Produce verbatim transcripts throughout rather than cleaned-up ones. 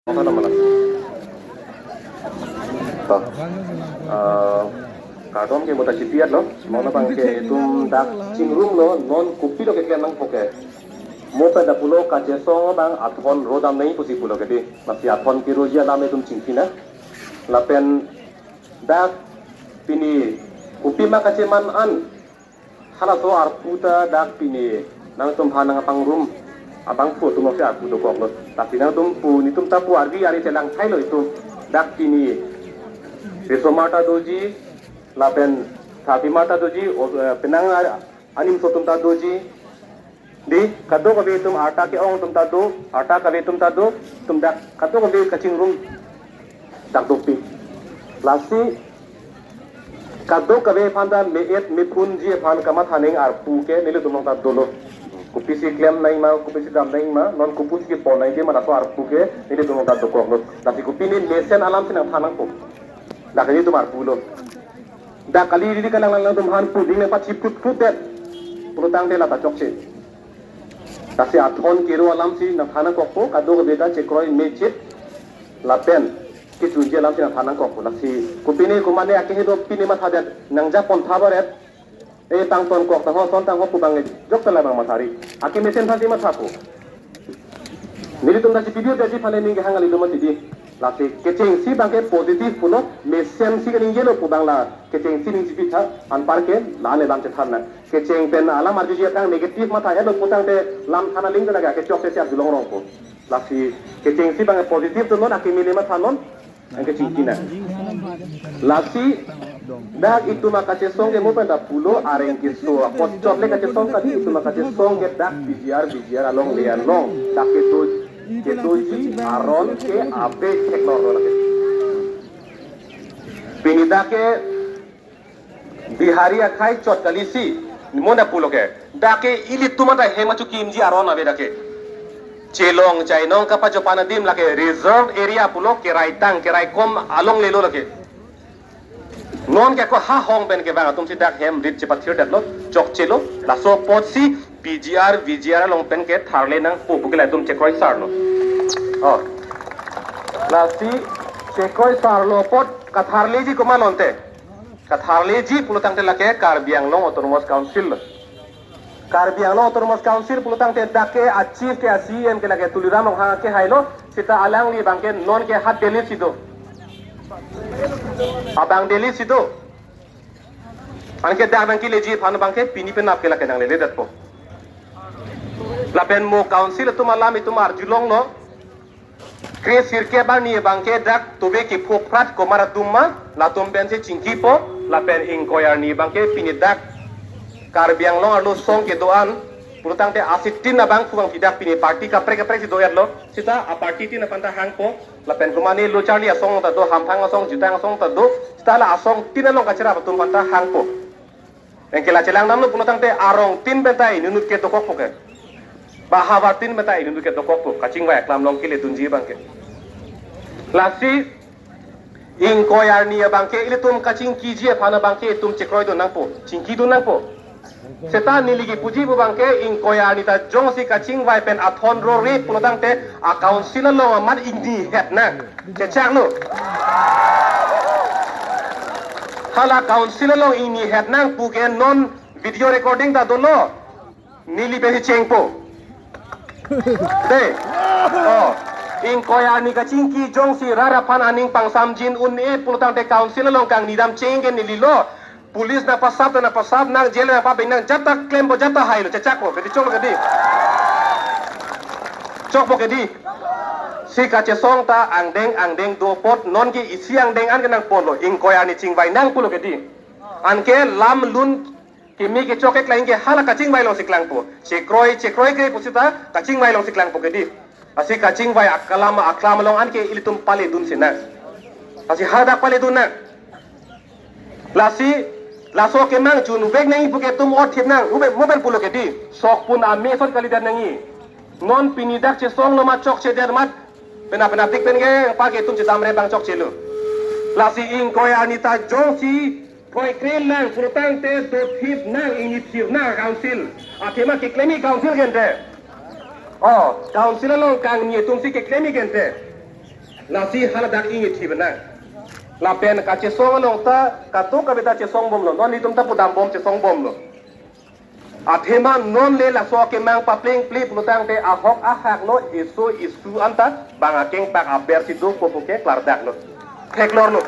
Mana mana. To. Eh, kardom ke mo ta chipiat lo. Mo na bang ke itum dak chingrumlo, non kopi lo keklem nangpo ke. Mo pen ta pulo kachesong bang athon rodam nangji pusi pulo ke di. Masi athon keroji alam itum chingki na. Lapen dak pini kopi ma kacheman an. Halaso arpu ta dak pini nangtum aphan nangpangrum abangphu atum si arpu dokoklo. Tapi nangtum pu, netum ta pu arvi ari chelang thailo itum. Dak pini risomar ta doji, lapen thapimar ta doji, o, eh, penang ar-, animso atum ta doji. Di, kadokave itum arta ke-ong atum ta do, arta kave atum ta do, itum dak kadokave kachingrum dak dopik. Lasi kadokave aphan ta me-et mephunji aphan kamatha nangji arpu ke nelitum along ta dolo. Kopisi klem nangji ma, kopisi dam nangji ma, non kopusi kepon nangji ma, laso arpu ke nelitum along ta dokoklo. Lasi kopine mesen alam si nangthan nangpo. Dak netum arpu lo. Dak kali riri kalang lang atum aphan puding nangpachiprut prut det. Pulotangte lata chokche. Lasi athon kero alam si nangthan nangkokpo, kadokave ta chekroi mechit lapen kechunji alam si nangthan nangkokpo. Lasi kopine komane ake hedo pine mathadet, nangjapontha baret. E pangtonkok tangho, son tangho pu bang jok ta labang mathari. Ake mesen aphan si mathapo. Nelitum ta chipipi aji aphan neli kehang kali lo mati di. Lasi kechengsi bang ke positive pulo, mesen si kaningjelo pu bang la kechengsi ning chipitha, anpar ke la-an le lam chethan nang. Kecheng pen alam arjuji aphrang negative matha helo pulotangte lam than aling ta lake kechok te siap julong rongpo. Lasi kechengsi bang ke positive do non, akimi le matha non, anke chingki nang. Lasi dak itum akachesong ke mo pen ta pulo areng keso apot chot le kachesong kali, itum akachesong ke dak P G R, V G R along le along. Dak kedo, kedoji aron ke ave theklonglo lake. Pini dak ke Bihari akhei chot kali si, mo na pulo ke. Dak ke ilitum anta hem achu kimji aron ave dak ke. Chelong chainong kapachopan adim lake reserve area pulo, keraitang keraikom along lelo lake. Non ke ko ha hong pen kevang atum si dak hem rit chepathir detlo, chokchelo, laso apotsi P G R, V G R along pen ketharle nangpo pu ke latum chekroi sarlo. Oh. Lasi chekroi sarlo apot katharleji komat ante. Katharleji pulotangte lake Karbi Anglong Autonomous Council. Karbi Anglong Autonomous Council pulotangte dak ke a chief ke a C E M ke lake Tuliram Ronghang ke hailo, seta alangli bang ke non ke ha Delhi si do. Abang Delhi si do. Anke dak nangkeleji aphan bang ke pini penap ke lake nanglele detpo. Lapen mo council atum alam itum arjulonglo. Kre sirkep arni bang ke dak tube kephoprat komat atum ma, latum pensi chingkipo, lapen ingkoi arni bang ke pini dak Karbi Anglong arlo song kedo-an, pulotangte asitin abangphu bang pidak pini party kaprek kaprek si do-etlo, seta a party tin aphan ta hangpo, lapen komane lo charli asong ta do, hamphang asong, jutang asong ta do, seta la asong tin along kacherap atum aphan ta hangpo. Anke la chelang damlo pulotangte arong tin pen ta inut ke dokokpo ke. Ba havar tin pen ta inut ke dokokpo. Kachingvai aklam along keledunji bang ke. Lasi ingkoi arni abang ke ilitum kachingkiji aphan abang ke itum chekroidun nangpo. Chingkidun nangpo. Seta neli kipuji pu bang ke ingkoi arni ta jongsi kachingvai pen athon rore pulotangte a council along amat ingnihet nang. Chechaklo. Hala council along ingnihet nang pu ke non video recording ta dolo. Neli pensi chengpo. De. Oh. Ingkoi arni kachingki jongsi rat aphan aning pangsamjin un-e pulotangte council along kangnidam cheng ke nelilo. Police nangpasap ta nangpasap, nang jail nangpabeng nang, jat ta klempo jat ta hailo, chechakpo ke di, choklo ke di. Chokpo ke di. Si kachesong ta angdeng angdeng do apot, non ke isi angdeng an ke nangponlo, ingkoi arni chingvai nang pulo ke di. Anke lam lun kimi kechok keklang ke hala kachingvai along si klangpo. Chekroi, chekroi ke pusita kachingvai along si klangpo ke di. Lasi kachingvai akalam aklam along anke ilitum paledun si nang. Lasi hadak paledun nang. Lasi laso kemang chunvek nangji pu ke itum othip nang, ube mobile pulo ke di. Sokpun ame son kalidet nangji. Non pini dak chesonglo ma chokchedet ma. Pena pena tik pen ke pa ke itum chedamre bang chokchelo. Lasi ingkoi arni ta jongsi kroikre nang pulotangte dothip nang, ingnithip nang council. Athema keklemji council ke ante. Oh, council along kangni atum si keklemji ke ante. Lasi haladak ingthip nang. Lapen kachesong along ta kadokave ta chesong bomlo. Non netum ta pudam bom chesong bomlo. Athema non le laso akemang paplengple pulotangte ahok ahak lo, eso esu anta bang akengpak aber si do ko puke klardaklo. Theklorlo.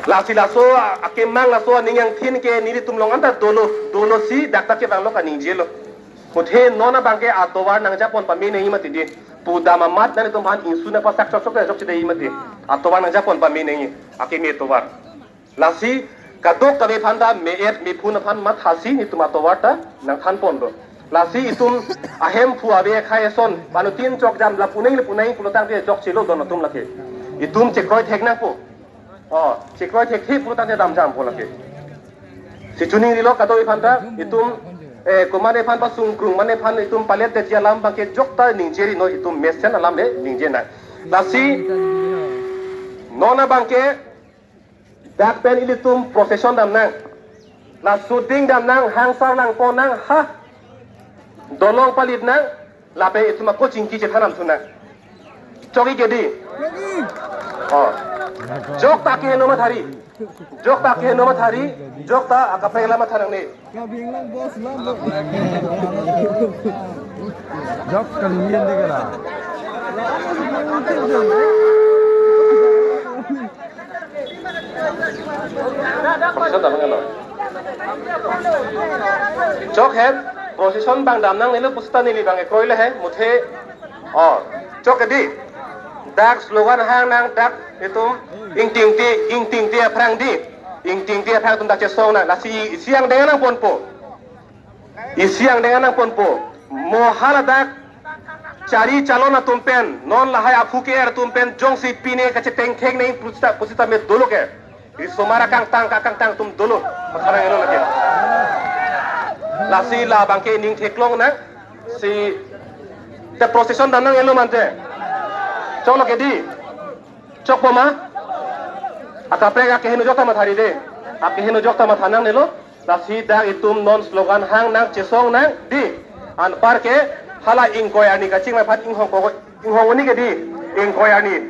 Lasi laso akemang laso aning angthin ke nelitum along anta dolo, dolo si dak ta kevanglo kaningjelo. Kothe non abangke atovar nangjapon pame nangji mati di. Pudam amat nanglitum aphan ingsun apasak chokchok chokchedetji mati. Atovar nangjapon pame nangji. Akeme atovar. Lasi kadokave aphan ta me-et mephun aphan mathasi netum atovar ta nangthanponlo. Lasi itum ahemphu ave akhai ason, panutin chokjam lapu nangji lapu nangji pulotangte chokchelo don atum lake. Itum chekroi thek nangpo. O, chekroi thekthe pulotangte damjampo lake. Si choningrilo kadokave aphan ta, itum, eh, komatne aphan pasungkrung, mane aphan itum paletdetji alam abangke jokta ningje ri noi, itum mesen alam le ningje nang. Lasi non abangke dak pen ilitum procession dam nang. La shooting dam nang, hangsar langpon nang, ha. Dolong palit nang, lapen itum ako chingki chethan nangthu nang. Chokji ke di. O. Jokta akeheno mathari. Jokta akeheno mathari. Jokta akaprek alam matha nangne. Kabing lang bos lang. Jok kalingin di kala. Procession dam nanglo. Chok het, procession bang dam nangnelo pusita neli bang ekroi le he, muthe. O, chok ke di. Dak slogan hang nang dak itum ingtingti, ingtingti aphrang di. Ingtingti aphrang atum dak chesong nang. Lasi isi angdeng nangponpo. Isi angdeng nangponpo. Mo haladak chari chalon atum pen, non lahai aphu ke-er atum pen, jongsi pine kachetengthek nang pusita, pusita me dolo ke. Risomar akangtang, akangtang atum dolo. Pakarang eno lake. Lasi labangke ning theklong nang, si te procession dam nangnelo mante. Choklo ke di. Chokpo ma? Akaprek akeheno jokta mathari de. Akeheno jokta matha nangnelo. Lasi dak itum non slogan hang nang chesong nang di. Anparke hala ingkoi arni kachingvai aphan inghong ko, inghong oni ke di. Ingkoi arni.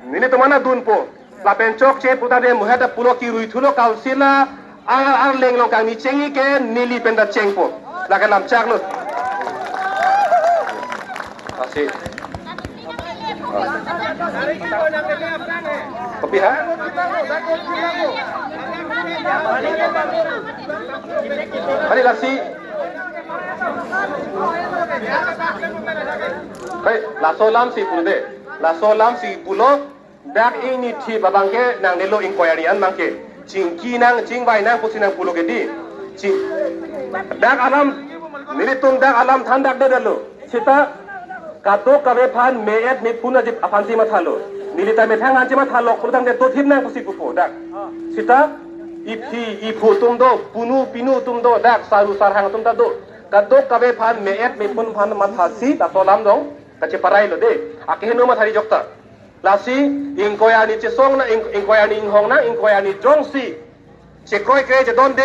Nelitum ana dunpo. Lapen chokche puta de muheta pulo kirui thulo council a, ar, arleng along kangni chengji ke neli pen ta chengpo. Lake lamchak lo. Lasi. Kopi ha? Hari lasi. Hai, laso alam si pulo de. Laso alam si pulo. Dak ingni thip abangke nangnelo ingkoi arni an abangke. Chingki nang, chingvai nang pusi nangpulo ke di. Ching, dak alam, nelitum dak alam thandakdetlo. Sita kadokave aphan me-et mephun ajip aphansi mathalo. Neli ta methang ansi mathalo, pulotangte dothip nang pusi pupo dak. Sita iphi iphu atum do, punu pinu atum do, dak saru sarhang atum ta do. Kadokave aphan me-et mephun aphan mathasi, laso alam dong, kacheparailo de. Akeheno mathari jokta. Lasi ingkoi arni chesong nang, ing-, ingkoi arni inghong nang, ingkoi arni jongsi chekroikre chedonde,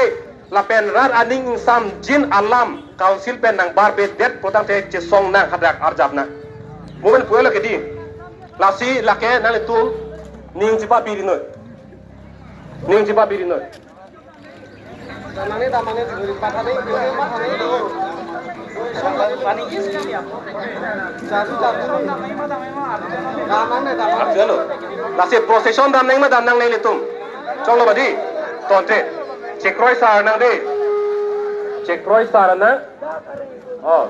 lapen rat aning ingsamjin alam council pen nangbarbedet pulotangte chesong nang hadak arjap nang. Mo pen puelo ke di. Lasi lake nanglitum ning chepapi ri noi. Ning chepapi ri noi. Lasi procession dam nang ma dam nangne ilitum. Choklo ba di. Tonte. Chekroi sar nang de. Chekroi sar nang. O.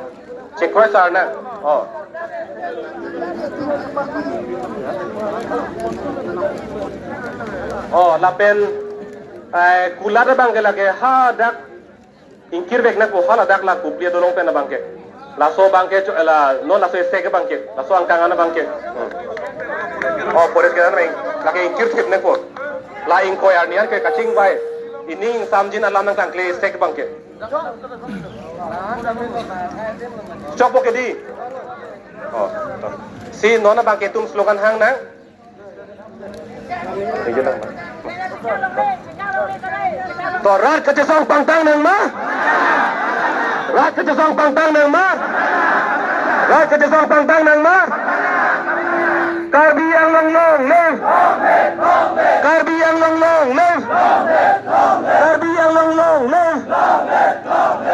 Chekroi sar nang. O. O, lapen, eh, kulat abangke lake hadak ingkirvek nangpo haladak la Kopili adolong pen abangke. Laso abangke cho-, la, non laso esek abangke. Laso angkang an abangke. Hmm. O, forest ke an abang. Lake ingkirthip nangpo. La ingkoi arni an ke kachingvai. Ining ingsamjin alam nangtangkle esek abangke. Chokpo ke di. O, to. Si non abangke itum slogan hang nang. To, rat kachesong pangtang nang ma? Rat kachesong pangtang nang ma? Rat kachesong pangtang nang ma? Long live! Karbi Anglong long live! Karbi Anglong long live!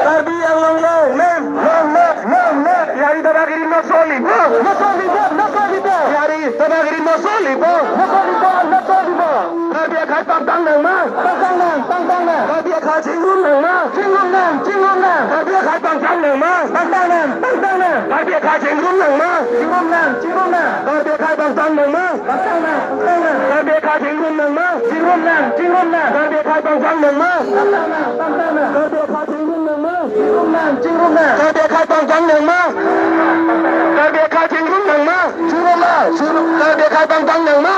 Karbi Anglong long live! Long live! Long live! Yari dabagiri no solibo! No solibo! No solibo! Yari dabagiri no solibo! No solibo! No solibo! Karbi akhai pangtang nangma! Pangtang nang! Pangtang nang! Karbi akhai chingrum nangma! Chingrum nang! Chingrum nang! Karbi akhai pangtang nangma! Pangtang nang! Pangtang nang! Karbi akhai chingrum nangma! Chingrum nang! Chingrum nang! Karbi akhai pangtang nangma! Pangtang nang, pangtang nang. Karbi akhai chingrum nangma. Chingrum nang, chingrum nang. Karbi akhai pangtang nangma. Pangtang nang, pangtang nang. Karbi akhai chingrum nangma. Chingrum nang, chingrum nang. Karbi akhai pangtang nangma. Karbi akhai chingrum nangma. Chingrum nang, chingrum. Karbi akhai pangtang nangma.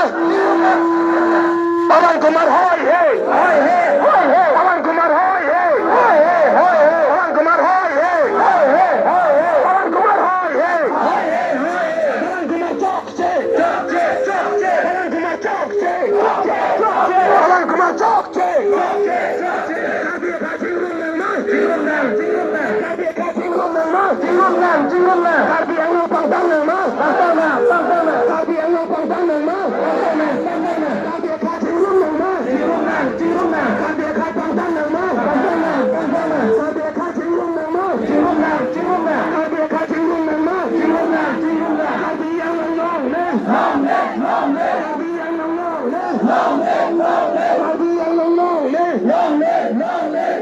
Pawan Kumar hoi he. Hoi he, hoi he. Pawan Kumar hoi he. Hoi he, hoi he. Pawan Kumar hoi he. Hoi he, hoi he. Pawan Kumar hoi he. Hoi he, hoi he. Pawan Kumar chok. Chokche, chokche, chokche. Pawan Kumar chokche. Chokche, chokche. Pawan Kumar chokche. Chokche, chokche. Karbi akhai chingrum nangma. Chingrum nang, chingrum nang. Karbi akhai chingrum nangma. Chingrum nang, chingrum nang. Karbi Anglong pangtang nangma. Pangtang nang, pangtang nang. Karbi Anglong pangtang nangma. Pangtang nang, pangtang nang. Karbi akhai chingrum nangma. Chingrum nang, chingrum nang. Karbi akhai pangtang nangma. Pangtang nang, pangtang nang. Karbi akhai chingrum nangma. Chingrum nang, chingrum nang. Karbi akhai chingrum nangma. Chingrum nang, chingrum nang. Karbi Anglong long live. Long live, long live. Karbi Anglong long live. Long live, long live.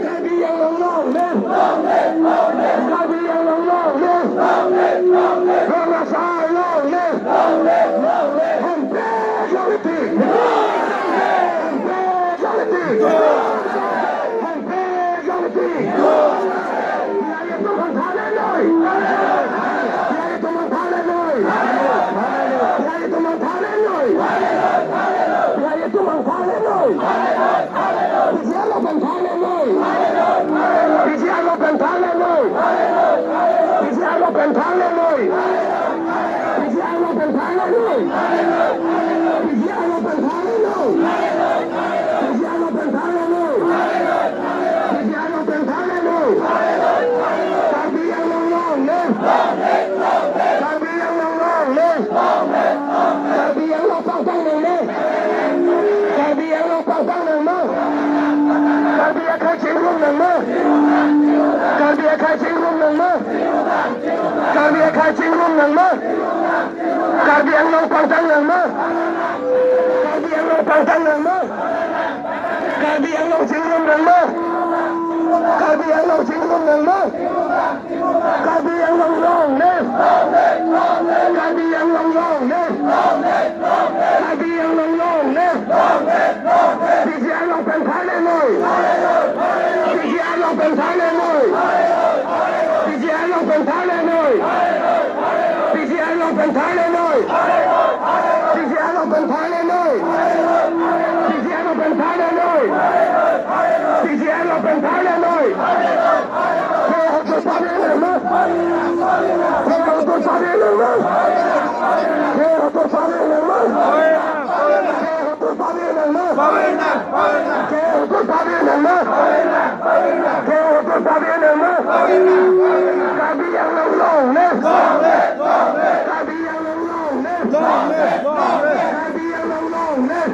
Karbi Anglong long live. Long live, long live. Karbi Anglong long live. Long live, long live. Karbi Anglong long live. Long live, long live. Rong Asar long live. Long live, long live. Hemprek long live. Hemprek long live. Hemprek long live. Piraye atum aphan tha le noi. Piraye atum aphan tha le noi. Piraye atum aphan tha le noi. Piraye atum aphan tha le noi. P G R along pen tha le noi. P G R along pen tha le noi. P G R along pen tha le noi. P G R along pen tha le noi. P G R along pen tha le noi. P G R along pen tha le noi. P G R along pen tha le noi. Karbi Anglong long live. Karbi Anglong long live. Karbi Anglong pangtang nangma. Karbi Anglong pangtang nangma. Karbi akhai chingrum nangma. Karbi akhai chingrum nangma. Karbi akhai chingrum nangma. Karbi Anglong pangtang nangma. Karbi Anglong pangtang nangma. Karbi Anglong chingrum nangma. Karbi Anglong chingrum nangma. Karbi Anglong long live. Karbi Anglong long live. Karbi Anglong long live. P G R along pen tha le noi. P G R along pen tha le noi. P G R along pen tha le noi. P G R along pen tha le noi. P G R along pen tha le noi. P G R along pen tha le noi. P G R along pen tha le noi. Ke hotor pave nangma. Ke hotor pave nangma. Ke hotor pave nangma. Ke hotor pave nangma. Ke hotor pave nangma. Ke hotor pave nangma. Karbi Anglong long live. Karbi Anglong long live. Karbi Anglong long live.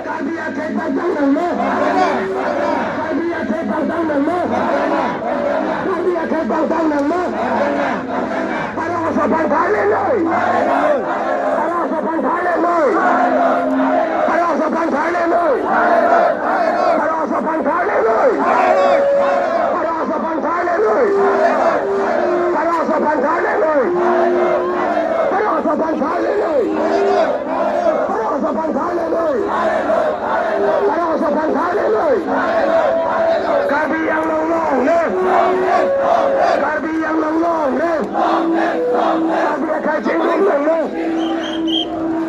Karbi akhai pangtang nangma. Karbi akhai pangtang nangma. Karbi akhai pangtang nangma. Rong Asar aphan tha le noi. Rong Asar aphan tha le noi. Rong Asar aphan tha le noi. Rong Asar aphan tha le noi. Rong Asar aphan tha le noi. Rong Asar aphan tha le noi. Rong Asar aphan tha le noi. Rong Asar aphan tha le noi. Rong Asar aphan tha le noi. Karbi Anglong long live. Karbi Anglong long live. Karbi akhai chingrum nangma.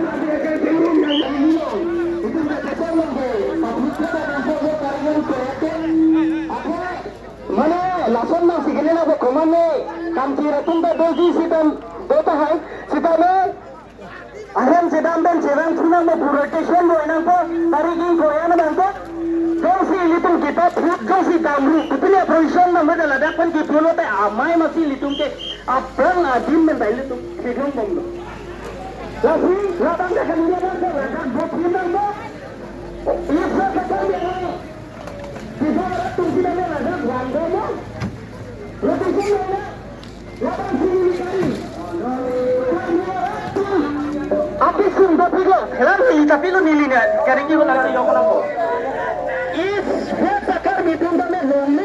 Karbi akhai chingrum nangma. Mane lason nang signal ako komane kam kira tum ta doji sitame do tahai sitame ahem sedam pen chevang thu nangpo, protection doi nangpo, tari king koya nangpo. Jongsi ilitum kita thut jongsi damri, kopine protection nangpo, ladak pen kipulo te amei masi ilitum ke aphrang adim pen ta ilitum kidong bomlo. Lasi, labang dak kami labang ke, labang bukti nang bo. Iswa sakar mena. Kita orang tungsi nang labang wan bo mo. Lebih senang na. Labang sini ni kami. Kami orang tu. Api sum dopik lo. Helan ni tapi lo neli ni. Kering ni ko nang yo ko nang bo. Iswa sakar mitung kami nong.